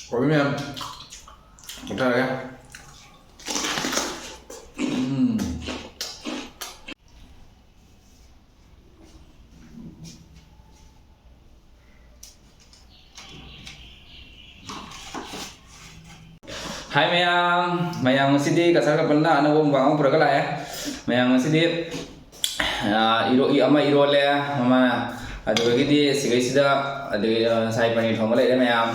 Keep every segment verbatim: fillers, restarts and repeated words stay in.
ꯀꯣꯕꯤ ꯃꯌꯥꯝ ꯀꯛꯊꯔꯒꯦ꯫ ꯎꯝ꯫ ꯍꯥꯏ ꯃꯌꯥꯝ, ꯃꯌꯥꯝ ꯉꯁꯤꯗꯤ ꯀꯁꯥꯔ ꯀꯄꯜꯅ ꯑꯅꯧꯕ ꯃꯨꯛꯕꯥꯡ ꯑꯃ ꯄꯨꯔꯒ ꯂꯥꯛꯑꯦ꯫ ꯃꯌꯥꯝ ꯉꯁꯤꯗꯤ, ꯑꯥ, ꯏꯔꯣ-, ꯏ-, ꯑꯃ ꯏꯔꯣꯜꯂꯦ, ꯑꯃ, ꯑꯗꯨꯗꯒꯤꯗꯤ ꯁꯤꯈꯩꯁꯤꯗ, ꯑꯗꯒꯤ, ꯑꯥ, ꯉꯁꯥꯏ ꯄꯅꯤꯔ ꯊꯣꯡꯕ ꯂꯩꯔꯦ ꯃꯌꯥꯝ꯫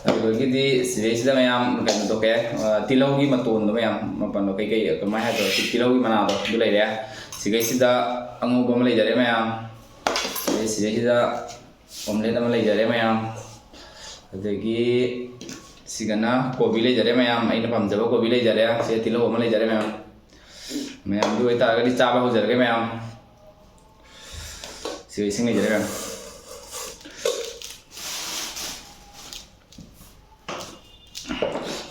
ꯑꯗꯨꯗꯒꯤꯗꯤ ꯁꯤꯗꯩꯁꯤꯗ ꯃꯌꯥꯝ ꯀꯩꯅꯣ ꯇꯧꯀꯦ, ꯑꯥ, ꯇꯤꯜꯍꯧꯒꯤ ꯃꯇꯣꯟꯗꯣ ꯃꯌꯥꯝ, ꯃꯄꯥꯟꯗꯣ ꯀꯩꯀꯩ ꯀꯃꯥꯏꯅ ꯍꯥꯏꯗꯣꯏꯔꯣ, ꯇꯤ-, ꯇꯤꯜꯍꯧꯒꯤ ꯃꯅꯥꯗꯣ ꯑꯗꯨ ꯂꯩꯔꯦ꯫ ꯁꯤꯈꯩꯁꯤꯗ ꯑꯉꯧꯕ ꯑꯃ ꯂꯩꯖꯔꯦ ꯃꯌꯥꯝ꯫ ꯑꯗꯩ ꯁꯤꯗꯩꯁꯤꯗ ꯑꯣꯝꯂꯦꯠ ꯑꯃ ꯂꯩꯖꯔꯦ ꯃꯌꯥꯝ꯫ ꯑꯗꯒꯤ ꯁꯤꯒꯅ ꯀꯣꯕꯤ ꯂꯩꯖꯔꯦ ꯃꯌꯥꯝ, ꯑꯩꯅ ꯄꯥꯝꯖꯕ ꯀꯣꯕꯤ ꯂꯩꯖꯔꯦ꯫ ꯁꯤꯗ ꯇꯤꯜꯍꯧ ꯑꯃ ꯂꯩꯖꯔꯦ ꯃꯌꯥꯝ꯫ ꯃꯌꯥꯝ, ꯑꯗꯨ ꯑꯣꯏꯇꯥꯔꯒꯗꯤ ꯆꯥꯕ ꯍꯧꯖꯔꯒꯦ ꯃꯌꯥꯝ꯫ ꯁꯤꯗ ꯏꯁꯤꯡ ꯂꯩꯖꯔꯦ ꯃꯌꯥꯝ꯫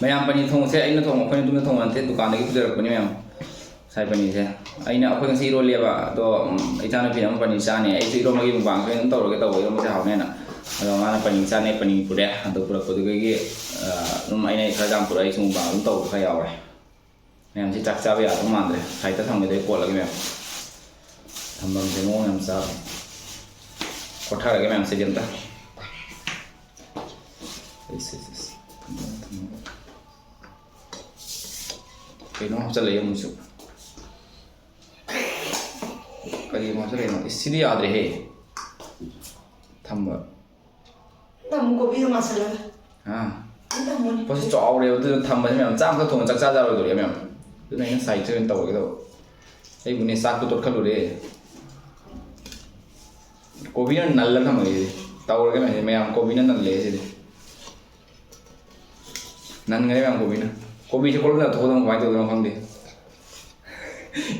ꯃꯌꯥꯝ, ꯄꯅꯤꯔ ꯊꯣꯡꯕꯁꯦ ꯑꯩꯅ ꯊꯣꯡꯕ, ꯑꯩꯈꯣꯏꯅ ꯌꯨꯝꯗ ꯊꯣꯡꯕ ꯅꯠꯇꯦ, ꯗꯨꯀꯥꯟꯗꯒꯤ ꯄꯨꯖꯔꯛꯄꯅꯤ ꯃꯌꯥꯝ꯫ ꯉꯁꯥꯏ ꯄꯅꯤꯔꯁꯦ ꯑꯩꯅ, ꯑꯩꯈꯣꯏ ꯉꯁꯤ ꯏꯔꯣꯜꯂꯦꯕ, ꯑꯗꯣ, ꯎꯝ, ꯏꯆꯥꯅꯨꯄꯤꯅ ꯑꯃꯨꯛ ꯄꯅꯤꯔ ꯆꯥꯅꯤ, ꯑꯩꯁꯨ ꯏꯔꯣꯝꯕꯒꯤ ꯃꯨꯛꯕꯥꯡꯁꯨ ꯑꯗꯨꯝ ꯇꯧꯔꯒꯦ ꯇꯧꯕ, ꯏꯔꯣꯝꯕꯁꯦ ꯍꯥꯎꯅꯦꯅ꯫ ꯑꯗꯣ ꯃꯥꯅ ꯄꯅꯤꯔ ꯆꯥꯅꯤ, ꯄꯅꯤꯔ ꯄꯨꯔꯦ꯫ ꯑꯗꯣ ꯄꯨꯔꯛꯄꯗꯨꯗꯒꯤ, ꯑ, ꯑꯗꯨꯝ ꯑꯩꯅ ꯈꯔ ꯌꯥꯝ ꯄꯨꯔꯛꯑꯦ, ꯑꯩꯁꯨ ꯃꯨꯛꯕꯥꯡ ꯑꯗꯨꯝ ꯇꯧꯕ ꯈꯔ ꯌꯥꯎꯔꯦ꯫ ꯃꯌꯥꯝꯁꯤ ꯆꯥꯛ ꯆꯥꯕ ꯌꯥꯗꯧ ꯃꯥꯟꯗ꯭ꯔꯦ꯫ ꯁꯥꯏꯠꯇ ꯊꯝꯒꯗ꯭ꯔꯦ, ꯀꯣꯠꯂꯒꯦ ꯃꯌꯥꯝ꯫ ꯊꯝꯐꯝꯁꯦ ꯃꯑꯣꯡ ꯌꯥꯝ ꯆꯥꯗ꯭ꯔꯦ꯫ ꯀꯣꯠꯊꯔꯒꯦ ꯃꯌꯥꯝ, ꯁꯤꯗꯤ ꯑꯝꯇ꯫ ꯏꯁ, ꯏꯁ, ꯏꯁ꯫ ꯀꯩꯅꯣ ꯍꯥꯞꯆꯜꯂꯛꯑꯦ ꯑꯃꯨꯛꯁꯨ꯫ ꯀꯔꯤ ꯑꯃꯨꯛ ꯍꯥꯞꯆꯜꯂꯛꯏꯅꯣ? ꯏꯁ, ꯁꯤꯗꯤ ꯌꯥꯗ꯭ꯔꯦꯍꯦ꯫ ꯊꯝꯕ꯫ ꯇꯥꯃꯣ, ꯀꯣꯕꯤꯗꯣ ꯃꯥꯁꯜꯂꯒ꯫ ꯑꯥ꯫ ꯑꯩ ꯇꯥꯃꯣꯅꯦ꯫ ꯄꯣꯠꯁꯤ ꯆꯥꯎꯔꯦꯕ, ꯑꯗꯨꯅ ꯊꯝꯕꯁꯦ ꯃꯌꯥꯝ ꯆꯥꯛ ꯑꯝꯇ ꯊꯣꯡꯉ ꯆꯥꯛ ꯆꯥꯖꯔꯣꯏꯗꯧꯔꯤ ꯃꯌꯥꯝ꯫ ꯑꯗꯨꯅ ꯑꯩꯅ ꯁꯥꯏꯠꯁꯦ ꯑꯣꯏꯅ ꯇꯧꯔꯒꯦ ꯇꯧꯕ꯫ ꯑꯩꯕꯨꯅꯦ ꯆꯥꯛꯇꯣ ꯇꯣꯠꯈꯠꯂꯨꯔꯦ꯫ ꯀꯣꯕꯤꯅ ꯅꯜꯂ ꯊꯝꯃꯒꯦ꯫ ꯇꯧꯔꯒꯦ ꯃꯌꯥꯝ, ꯀꯣꯕꯤꯅ ꯅꯜꯂꯦ ꯁꯤꯗꯤ꯫ ꯅꯟꯈ꯭ꯔꯦ ꯃꯌꯥꯝ ꯀꯣꯕꯤꯅ꯫ ꯀꯣꯕꯤꯁꯦ ꯀꯣꯠꯂꯝꯗ ꯊꯣꯛꯀꯗꯕ ꯀꯃꯥꯏꯅ ꯇꯧꯗꯣꯏꯅꯣ ꯈꯪꯗꯦ꯫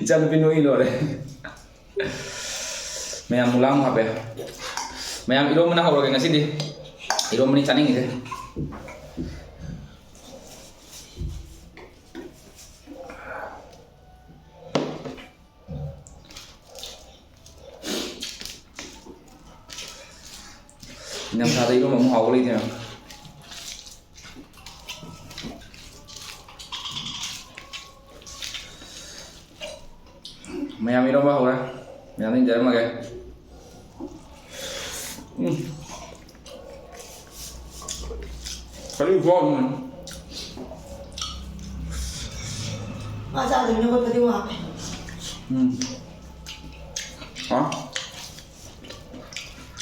ꯏꯆꯥꯅꯨꯄꯤ ꯅꯣꯏ ꯂꯣꯏꯔꯦ꯫ ꯃꯌꯥꯝ ꯃꯨꯂꯥ ꯑꯃꯨꯛ ꯍꯥꯞꯄꯦ꯫ ꯃꯌꯥꯝ ꯏꯔꯣꯝꯕꯅ ꯍꯧꯔꯒꯦ ꯉꯁꯤꯗꯤ꯫ ꯏꯔꯣꯝꯕꯅꯤ ꯆꯥꯅꯤꯡꯉꯤꯁꯦ꯫ ꯅꯤꯡꯊꯝꯊꯥꯗ ꯏꯔꯣꯝꯕ ꯑꯃꯨꯛ ꯍꯥꯎꯕ ꯂꯩꯇꯦ ꯃꯌꯥꯝ꯫ ꯃꯌꯥꯝ ꯏꯔꯣꯝꯕ ꯍꯧꯔꯦ꯫ ꯃꯌꯥꯝꯗ ꯏꯟꯖꯔꯝꯃꯒꯦ꯫ ꯎꯝ꯫ ꯀꯔꯤ ꯈꯨꯍꯥꯎꯅꯣ꯫ ꯃꯥ ꯆꯥꯗꯕꯅꯤꯅ ꯑꯩꯈꯣꯏ ꯐꯗꯤꯒꯣꯝ ꯍꯥꯞꯄꯦ꯫ ꯎꯝ꯫ ꯍꯥ?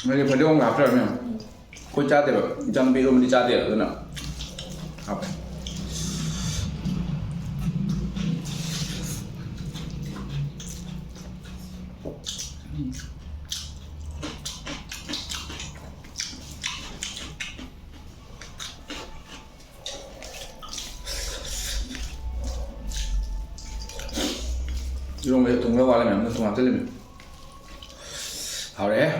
ꯅꯣꯏꯗꯤ ꯐꯗꯤꯒꯣꯝꯒ ꯍꯥꯞꯆꯔꯕꯅꯦ꯫ ꯑꯩꯈꯣꯏ ꯆꯥꯗꯦꯕ꯫ ꯏꯆꯥꯅꯨꯄꯤ ꯏꯔꯣꯝꯕꯗꯤ ꯆꯥꯗꯦꯕ, ꯑꯗꯨꯅ ꯍꯥꯞꯄꯦ꯫ ꯏꯔꯣꯝꯕꯁꯦ ꯊꯨꯝ ꯈꯔ ꯋꯥꯠꯂꯦ ꯃꯌꯥꯝ, ꯊꯨꯝ ꯍꯥꯞꯆꯤꯜꯂꯤꯃꯤ꯫ ꯍꯥꯎꯔꯦꯍꯦ꯫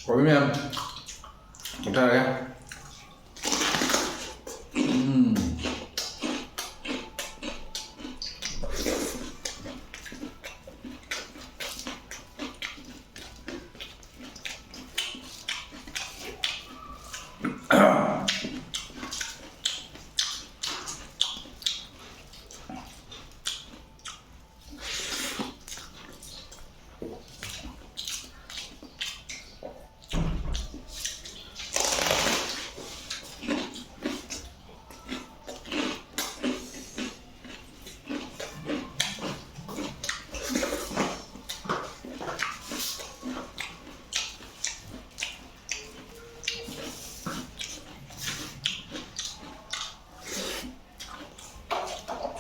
ꯀꯣꯕꯤ ꯃꯌꯥꯝ ꯄꯨꯊꯔꯒꯦ꯫ ꯎꯝ꯫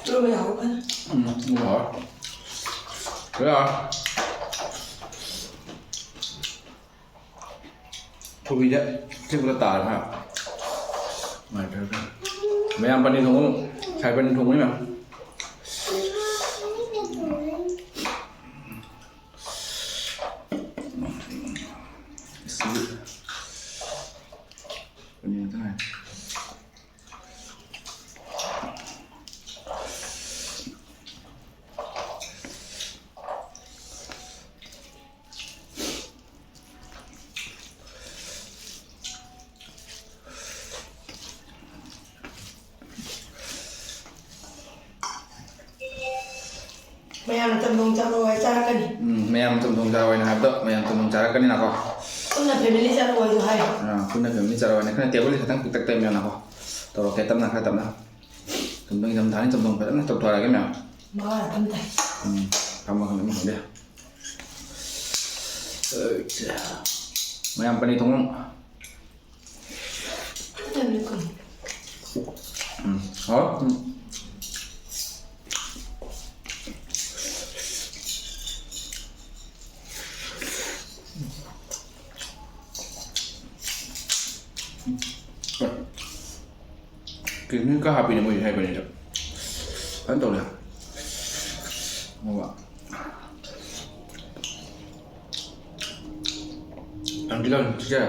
ꯆꯨꯔꯨꯞ ꯌꯥꯎꯕ ꯐꯅ꯫ ꯎꯝ, ꯎꯝ, ꯍꯥꯎꯔꯦ꯫ ꯂꯣꯏ ꯍꯥꯎꯔꯦ꯫ ꯊꯣꯏꯗ ꯆꯤꯛꯄꯗ ꯇꯥꯔꯦ ꯍꯥ꯫ ꯅꯨꯡꯉꯥꯏꯇ꯭ꯔꯦ꯫ ꯃꯌꯥꯝ ꯄꯅꯤꯔ ꯊꯣꯡꯕ, ꯁꯥꯏ ꯄꯅꯤꯔ ꯊꯣꯡꯕꯅꯤ ꯃꯌꯥꯝ꯫ ꯄꯅꯤꯔ ꯉꯥꯛꯇ ꯉꯥꯏꯔꯦ꯫ ꯃꯌꯥꯝꯅ ꯆꯝꯊꯣꯡ ꯆꯥꯔꯛꯑꯣ ꯍꯥꯏ ꯆꯥꯔꯛꯀꯅꯤ꯫ ꯎꯝ, ꯃꯌꯥꯝ ꯆꯝꯊꯣꯡ ꯆꯥꯔꯛꯑꯣ ꯍꯥꯏꯅ ꯍꯥꯏꯕꯗꯣ ꯃꯌꯥꯝ ꯆꯝꯊꯣꯡ ꯆꯥꯔꯛꯀꯅꯤꯅꯀꯣ꯫ ꯄꯨꯟꯅ family ꯆꯥꯔꯛꯑꯣ ꯍꯥꯏꯁꯨ ꯍꯥꯏ꯫ ꯑꯥ, ꯄꯨꯟꯅ family ꯆꯥꯔꯛꯑꯣ ꯍꯥꯏꯅ ꯈꯔ table ꯈꯤꯇꯪ ꯄꯤꯛꯇꯛ ꯇꯧꯃꯤꯟꯅꯀꯣ꯫ ꯇꯧꯔꯛꯀꯦ ꯇꯞꯅ, ꯈꯔ ꯇꯞꯅ꯫ ꯆꯝꯊꯣꯡ ꯏꯪꯊꯝꯊꯥꯅꯤ, ꯆꯝꯊꯣꯡ ꯐꯖꯅ ꯇꯧꯊꯔꯛꯑꯒꯦ ꯃꯌꯥꯝ꯫ ꯃꯈꯥ ꯇꯞꯅ ꯇꯥꯏ꯫ ꯎꯝ, ꯐꯝꯃ ꯈꯪꯗꯦ, ꯐꯝꯃ ꯈꯪꯗꯦ꯫ ꯃꯌꯥꯝ ꯄꯅꯤꯔ ꯊꯣꯡꯉꯣ꯫ ꯎꯝ, ꯍꯥꯎ꯫ ꯎꯝ꯫ Kidney ꯈꯔ ꯍꯥꯞꯄꯤꯅꯦ ꯃꯣꯏꯁꯦ ꯍꯥꯏꯕꯅꯤꯗ꯫ ꯐꯖꯅ ꯇꯧꯔꯦ꯫ ꯑꯗꯨꯒ ꯌꯥꯝ ꯊꯤ ꯂꯥꯎꯅ ꯆꯤꯛꯆꯔꯦ꯫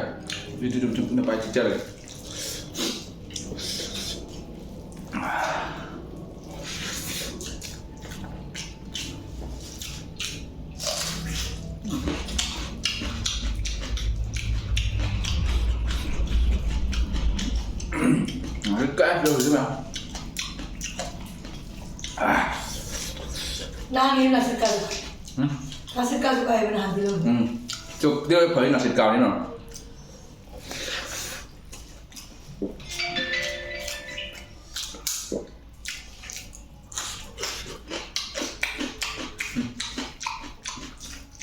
ꯑꯗꯨꯗꯤ ꯑꯗꯨꯝ ꯊꯨꯝ ꯊꯨꯝꯅ ꯄꯥꯏ ꯆꯤꯛꯆꯔꯒꯦ꯫ ꯍꯧꯖꯤꯛ ꯀꯥꯏ ꯌꯧꯔꯤꯁꯤ ꯃꯌꯥꯝ꯫ ꯅꯍꯥꯟꯒꯤ ꯅꯥꯁꯤꯛ ꯀꯥꯕꯗꯣ꯫ ꯎꯝ? ꯅꯥꯁꯤꯛ ꯀꯥꯕꯗꯣ ꯀꯥꯏꯕ ꯅꯍꯥꯟꯗꯤ ꯂꯧꯗꯦ꯫ ꯎꯝ꯫ ꯆꯨꯞꯇꯤ ꯂꯣꯏ ꯐꯔꯤ ꯅꯥꯁꯤꯛ ꯀꯥꯕꯅꯤꯅ꯫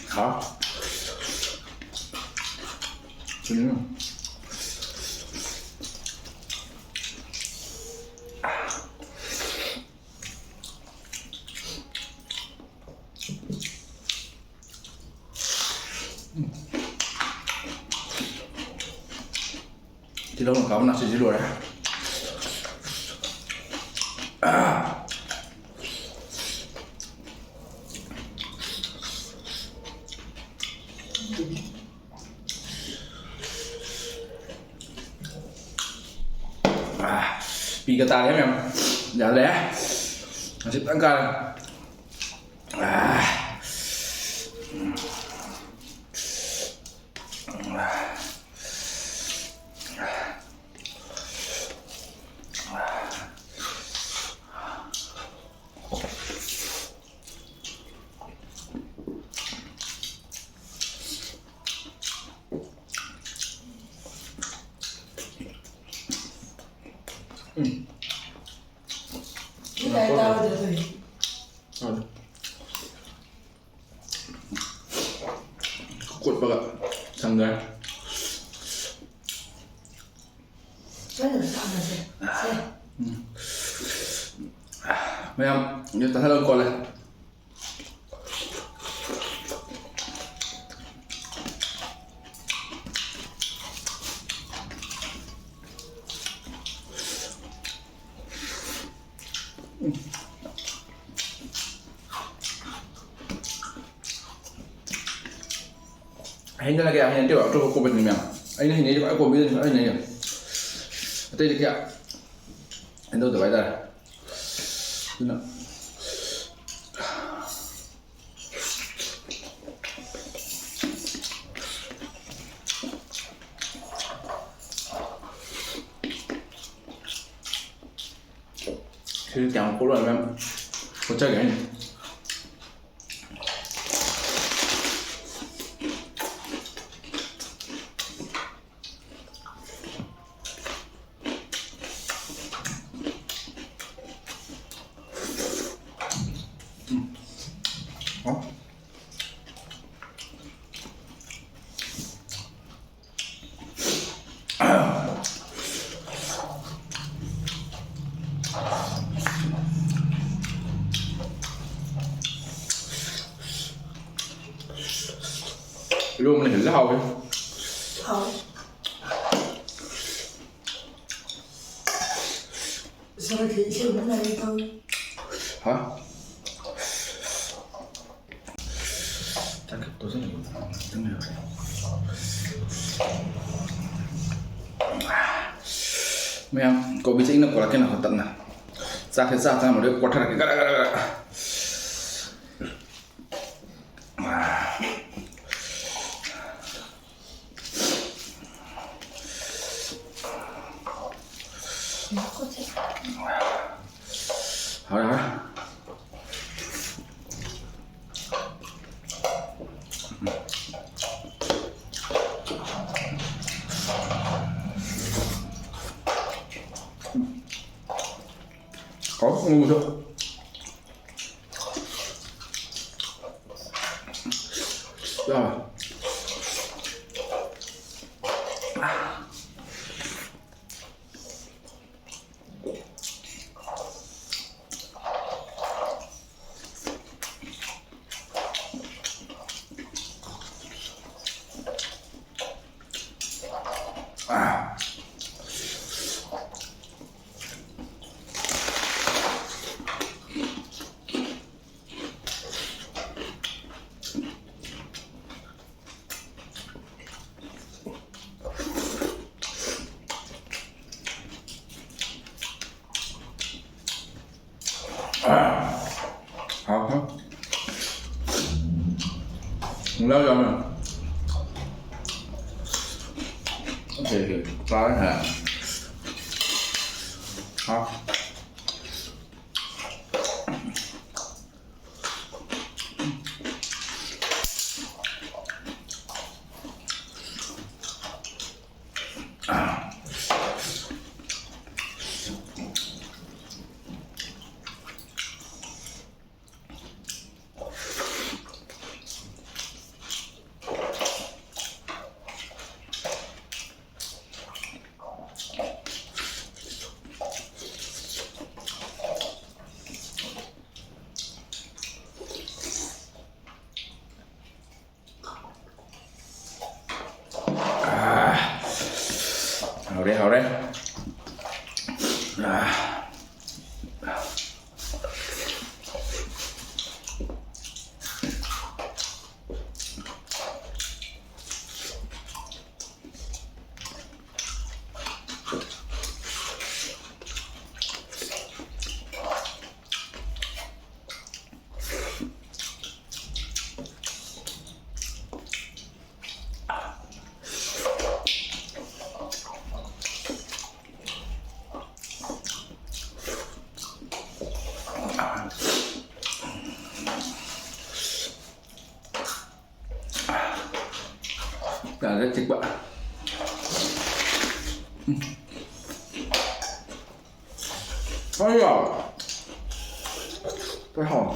ꯍꯥꯎ꯫ ꯎꯝ꯫ ꯇꯤꯜꯍꯧꯅ ꯀꯥꯕ ꯅꯥꯁꯤꯁꯤ ꯂꯣꯏꯔꯦ꯫ ꯑꯥ, ꯄꯤꯒ ꯇꯥꯔꯦ ꯃꯌꯥꯝ꯫ ꯌꯥꯗ꯭ꯔꯦ꯫ ꯉꯁꯤ ꯐꯖꯅ ꯀꯥꯔꯦ꯫ ꯑꯥ꯫ ꯎꯝ꯫ ꯀꯣꯠꯄꯒ ꯁꯪꯈ꯭ꯔꯦ꯫ ꯎꯝ꯫ ꯃꯌꯥꯝ ꯌꯦꯟ ꯆꯥꯁꯜꯂꯒ ꯀꯣꯠꯂꯦ꯫ ꯍꯩꯅꯔꯒꯦ, ꯍꯩꯅꯗꯦꯕ ꯑꯇꯣꯞꯄ ꯀꯣꯕꯤꯗꯨꯅ ꯃꯌꯥꯝ꯫ ꯑꯩꯅ ꯍꯩꯅꯩꯁꯦ ꯈ꯭ꯋꯥꯏ ꯀꯣꯕꯤꯗꯨꯅ ꯈ꯭ꯋꯥꯏ ꯍꯩꯅꯩꯌꯦ꯫ ꯑꯇꯩꯗꯤ ꯀꯌꯥ ꯍꯩꯅꯗꯕ ꯍꯥꯏꯇꯥꯔꯦ꯫ ꯑꯗꯨꯅ ꯁꯤꯗꯤ ꯀꯌꯥꯝ ꯀꯣꯠꯂꯣꯏ ꯃꯌꯥꯝ ꯀꯣꯠꯆꯒꯦ ꯍꯥꯏꯅꯤ꯫ ꯏꯔꯣꯝꯕꯅ ꯍꯦꯜꯂꯦ ꯍꯥꯎꯋꯦ꯫ ꯍꯥꯎꯋꯦ꯫ ꯁꯔꯛꯁꯦ ꯏꯁꯩ ꯑꯃ ꯂꯩꯔꯦ ꯇꯧꯔꯤ꯫ ꯍꯥ? ꯆꯥꯛ ꯈꯤꯇꯪ ꯇꯣꯠꯁꯤꯟꯒꯦ꯫ ꯈꯤꯇꯪ ꯂꯩꯔꯦ꯫ ꯃꯌꯥꯝ, ꯀꯣꯕꯤꯁꯦ ꯏꯪꯅ ꯀꯣꯠꯂꯛꯀꯦ ꯅꯈꯣ ꯇꯞꯅ꯫ ꯆꯥꯛꯁꯦ ꯆꯥ ꯆꯥꯅꯕꯗ ꯀꯣꯠꯊꯔꯛꯀꯦ ꯒꯔ ꯒꯔ ꯒꯔ꯫ ꯍꯥꯎꯔꯦ, ꯍꯥꯎꯔꯦ꯫ ꯎꯁꯨ ꯆꯥꯕ꯫ ꯍꯥꯎꯈ꯭ꯔꯦ꯫ ꯂꯧ ꯌꯥꯝꯅ꯫ Okay, okay. ꯆꯥꯔꯦ꯫ ꯍꯥꯎ꯫ ꯍꯥꯎꯔꯦ, ꯍꯥꯎꯔꯦ꯫ ꯌꯥꯗ꯭ꯔꯦ ꯆꯤꯛꯄ꯫ ꯎꯝ꯫ ꯑꯩ ꯌꯥꯎꯔꯦ꯫ ꯂꯣꯏ ꯍꯥꯎꯋꯦ꯫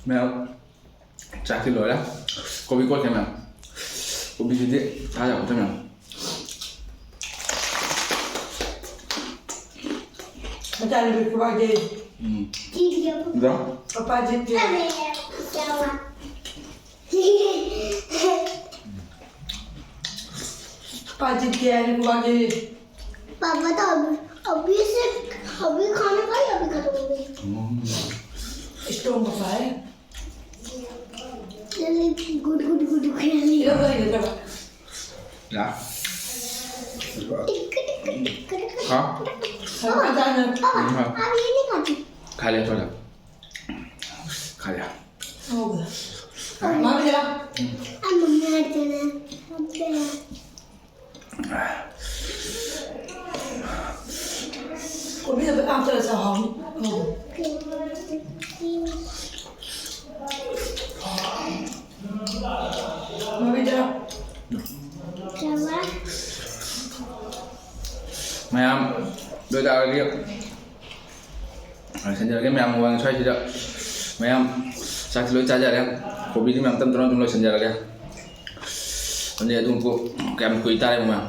ꯃꯌꯥꯝ, ꯆꯥꯛꯇꯤ ꯂꯣꯏꯔꯦ꯫ ꯀꯣꯕꯤ ꯀꯣꯠꯈ꯭ꯔꯦ ꯃꯌꯥꯝ꯫ ꯀꯣꯕꯤꯁꯤꯗꯤ ꯊꯥ ꯌꯥꯎꯗ꯭ꯔꯦ ꯃꯌꯥꯝ꯫ ꯃꯆꯥꯅꯨꯄꯤ ꯈꯨꯕꯥꯛꯇꯤ꯫ ꯎꯝ꯫ ꯏꯗꯣ? ꯄꯄꯥ ꯖꯤꯠꯀꯤ꯫ ꯄꯄꯥ ꯖꯤꯠꯀꯤ ꯍꯥꯏꯅ ꯈꯨꯕꯥꯛꯇꯤ꯫ पापा तो अभी, अभी से, अभी खाना खाई, अभी खत्म हो गई। ꯎꯝ꯫ Stone का है। Good, good, good, good. ये भाई, ये भाई। ला। टिक, टिक, टिक, टिक। हाँ। पापा, पापा, हाँ। अब ये नहीं खाती। खा ले थोड़ा। खा ले। हो गया। मार दिया। अब मम्मी हट जाना। अब गया। कोबी तो आप तरह से हाँ। ꯃꯌꯥꯝ, ꯑꯗꯨ ꯑꯣꯏꯇꯥꯔꯒꯗꯤ ꯂꯣꯏꯁꯤꯟꯖꯔꯒꯦ ꯃꯌꯥꯝ꯫ ꯃꯃꯥꯡ ꯁ꯭ꯋꯥꯏꯁꯤꯗ ꯃꯌꯥꯝ ꯆꯥꯛꯁꯤ ꯂꯣꯏ ꯆꯥꯖꯔꯦ꯫ ꯀꯣꯕꯤꯗꯤ ꯃꯌꯥꯝ ꯇꯞ ꯇꯞꯅ ꯑꯗꯨꯝ ꯂꯣꯏꯁꯤꯟꯖꯔꯒꯦ꯫ ꯑꯗꯨꯗꯤ ꯑꯗꯨꯝ ꯀꯣ-, ꯀꯌꯥꯝ ꯀꯨꯏ ꯇꯥꯔꯦ ꯃꯌꯥꯝ?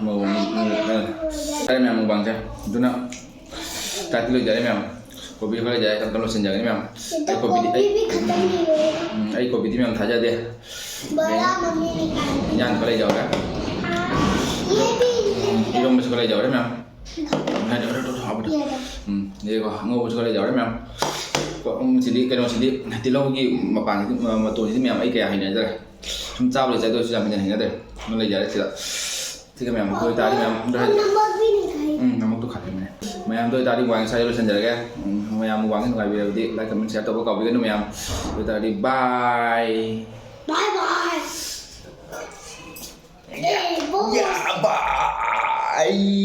ꯇꯥꯔꯦ ꯃꯌꯥꯝ ꯃꯨꯛꯕꯥꯡꯁꯦ꯫ ꯑꯗꯨꯅ ꯆꯥꯛꯇꯤ ꯂꯣꯏꯖꯔꯦ ꯃꯌꯥꯝ꯫ ꯀꯣꯕꯤ ꯈꯔ ꯂꯩꯖꯔꯦ, ꯇꯞ ꯇꯞꯅ ꯂꯣꯏꯁꯤꯟꯖꯔꯒꯦ ꯃꯌꯥꯝ꯫ ꯑꯩ ꯀꯣꯕꯤꯗꯤ ꯑꯩ, ꯀꯣꯕꯤ ꯈꯛꯇꯪ ꯂꯩꯔꯦ꯫ ꯎꯝ, ꯑꯩ ꯀꯣꯕꯤꯗꯤ ꯃꯌꯥꯝ ꯊꯥꯖꯗꯦ꯫ ꯕꯣꯔꯥ ꯃꯃꯤꯡ ꯀꯩ? ꯏꯟꯖꯥꯡ ꯈꯔ ꯂꯩꯖꯍꯧꯔꯦ꯫ ꯌꯦ ꯚꯤ꯫ ꯎꯝ, ꯏꯔꯣꯝꯕꯁꯨ ꯈꯔ ꯂꯩꯖꯍꯧꯔꯦ ꯃꯌꯥꯝ꯫ ꯎꯝ, ꯌꯦꯡꯉꯣ, ꯑꯉꯧꯕꯁꯨ ꯈꯔ ꯌꯥꯎꯔꯦ ꯃꯌꯥꯝ꯫ ꯀꯣ, ꯎꯝ, ꯁꯤꯗꯤ, ꯀꯩꯅꯣꯁꯤꯗꯤ, ꯇꯤꯜꯍꯧꯒꯤ ꯃꯄꯥꯟꯁꯤꯗꯤ, ꯃ-, ꯃꯇꯣꯟꯁꯤꯗꯤ ꯃꯌꯥꯝ ꯑꯩ ꯀꯌꯥ ꯍꯩꯅꯗ꯭ꯔꯦ꯫ ꯁꯨꯝ ꯆꯥꯕ ꯂꯩꯖꯗꯦ, ꯑꯗꯨꯁꯨ ꯌꯥꯝ ꯍꯦꯟꯅ ꯍꯩꯅꯗ꯭ꯔꯦ꯫ ꯑꯗꯨꯝ ꯂꯩꯖꯔꯦ ꯁꯤꯗ꯫ ꯁꯤꯒ ꯃꯌꯥꯝ ꯑꯗꯨ ꯑꯣꯏꯇꯥꯔꯗꯤ ꯃꯌꯥꯝ ꯑꯗꯨ ꯍꯥꯏꯗꯤ ꯎꯝ, ꯅꯃꯛꯇꯣ ꯈꯥꯏꯕꯤꯕꯅꯦ꯫ ꯃꯌꯥꯝ ꯑꯗꯨ ꯑꯣꯏꯇꯥꯔꯗꯤ ꯋꯥꯡ ꯁ꯭ꯋꯥꯏꯗ ꯂꯣꯏꯁꯤꯟꯖꯔꯒꯦ꯫ ꯎꯝ, ꯃꯌꯥꯝ ꯋꯥꯡ ꯅꯨꯡꯉꯥꯏꯕꯤꯔꯕꯗꯤ like, comment, share ꯇꯧꯕ ꯀꯥꯎꯕꯤꯒꯅꯨ ꯃꯌꯥꯝ꯫ ꯑꯗꯨ ꯑꯣꯏꯇꯥꯔꯗꯤ bye꯫ Bye bye. Yeah, bye.